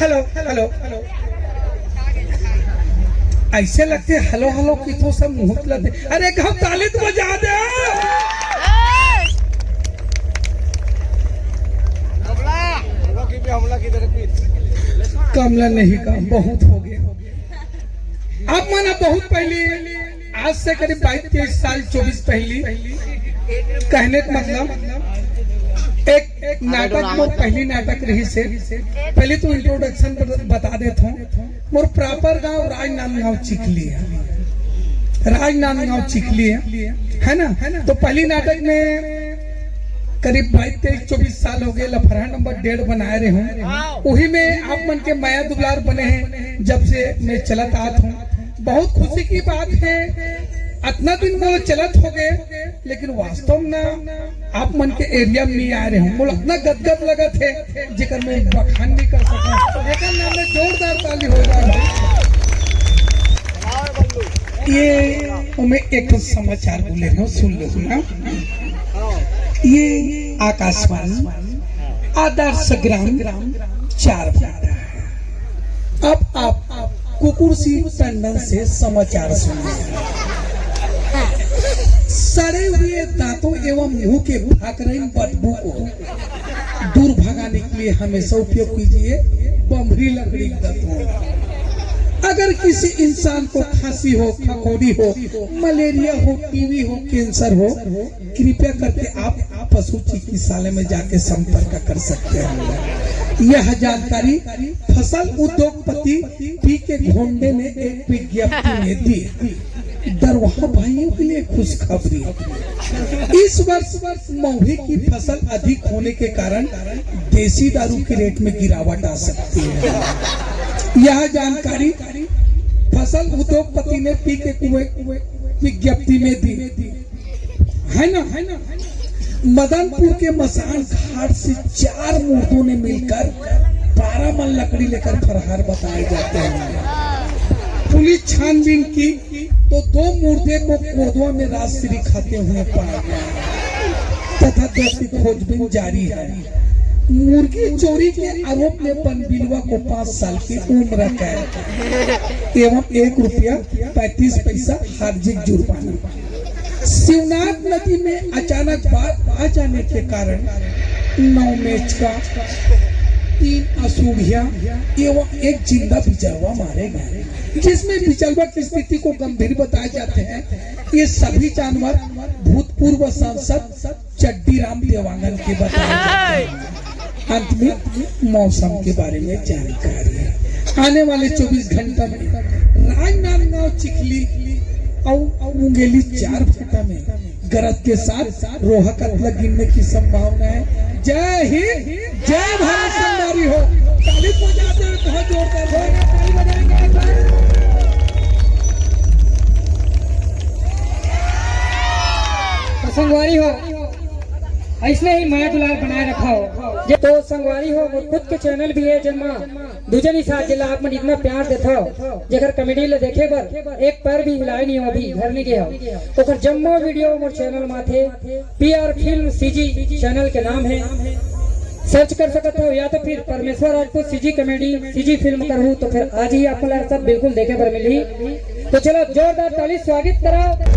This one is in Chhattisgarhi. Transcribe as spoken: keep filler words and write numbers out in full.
Hello, hello, hello. ऐसे लगथे हेलो हेलो किथों, सब मुहूर्त लगथे। अरे, एक हम ताली तो बजा दे। कमला नहीं का, बहुत हो गया। आप मन ह बहुत पहली, आज से करीब बाईस तेईस साल, चौबीस पहली, कहने का मतलब, एक नाटक, मोर पहली नाटक रहिस हे। पहली तो इंट्रोडक्शन बता देथों। मोर प्रॉपर गांव राजनांदगांव चिखली हे, राजनांदगांव चिखली हे, है ना? तो पहली नाटक में करीब बाईस तेईस चौबीस साल हो गए, लफरहा नंबर डेढ़ बनाए रहे हूँ। उही में आप मन के मया दुलार बने हे, जब से मैं चलत आत हूँ। बहुत खुशी की बात हे, अतना दिन मोला चलत हो गए, लेकिन वास्तव में ना, आप मन के एरिया में नहीं आए रहे हूँ। मोला अतना गदगद लगत हे, जेकर मैं बखान नहीं कर सकूँ। एकर नाम में जोरदार ताली हो जाए भाई। ये मैं एक ठो समाचार बोले रहे हूँ, सुन लो ना। ये आकाशवाणी, आदर्श ग्राम चार भाटा है। अब आप कुकुर सी टंडन से समाचार सुनिए। सड़े हुए दांतों एवं मुंह के भाकरहीन बदबू को दूर भगाने के लिए हमेशा उपयोग कीजिए बमरी लकड़ी का धुआं। अगर किसी इंसान को खांसी हो, खखोरी हो, मलेरिया हो, टीबी हो, कैंसर हो, कृपया करके आप पशु चिकित्सालय में जाके संपर्क कर सकते हैं। यह जानकारी फसल उद्योगपति पी के घोंडे ने एक विज्ञप्ति में दी। दरवाहा भाइयों के लिए खुशखबरी, इस वर्ष महुए की फसल अधिक होने के कारण देसी दारू की रेट में गिरावट आ सकती है। यह जानकारी फसल उद्योगपति ने पी के कुएं विज्ञप्ति में दी, है ना? मदनपुर के मसान घाट से चार मुर्दों ने मिलकर बारह मन लकड़ी लेकर फरार बताए जाते हैं। पुलिस छानबीन की तो दो मुर्दे को कोदवा में राजश्री खाते हुए पाया गया तथा दो की खोजबीन जारी है। मुर्गी चोरी के आरोप में पनबिलवा को पाँच साल की उम्र कैद एवं एक रुपया पैंतीस पैसा हार्जिक जुर्माना। शिवनाथ नदी में अचानक बाढ़ आ जाने के कारण नौ मेचका, तीन असुड़िया एवं एक जिंदा बिचलवा मारे गए, जिसमें बिचलवा की स्थिति को गंभीर बताए जाते हैं। ये सभी जानवर भूतपूर्व सांसद चड्डी राम देवांगन के बताए जाते हैं। अंत में मौसम के बारे में जानकारी है। आने वाले चौबीस घंटा में राजनांदगांव, चिखली और मुंगेली चार भाटा में गरज के साथ रोहा कतला गिरने की संभावना है। जय हिंद, जय भारत संगवारी हो। ताली बजाते हुए कहाँ जोरदार हो? ताली बजाएंगे एक बार। तो संगवारी हो, ऐसने ही मया दुलार बनाए रखव। जे तो संगवारी हो, मोर खुद के चैनल भी है, जेमा दूजन ही साथ जेला आप मन इतना प्यार देथव, जेकर कॉमेडी ल देखे बर एक पैर भी हिलाए नहीं हो, अभी घर नहीं गए हो, ओकर जम्मो वीडियो मोर चैनल मा थे, P R film CG channel के नाम है, सर्च कर सकत हो, या तो फिर परमेश्वर Rajput CG comedy, CG film करहू, तो फिर आज ही आप मन ला सब बिल्कुल देखे बर मिलही। तो चलो, जोरदार ताली, स्वागत कराओ।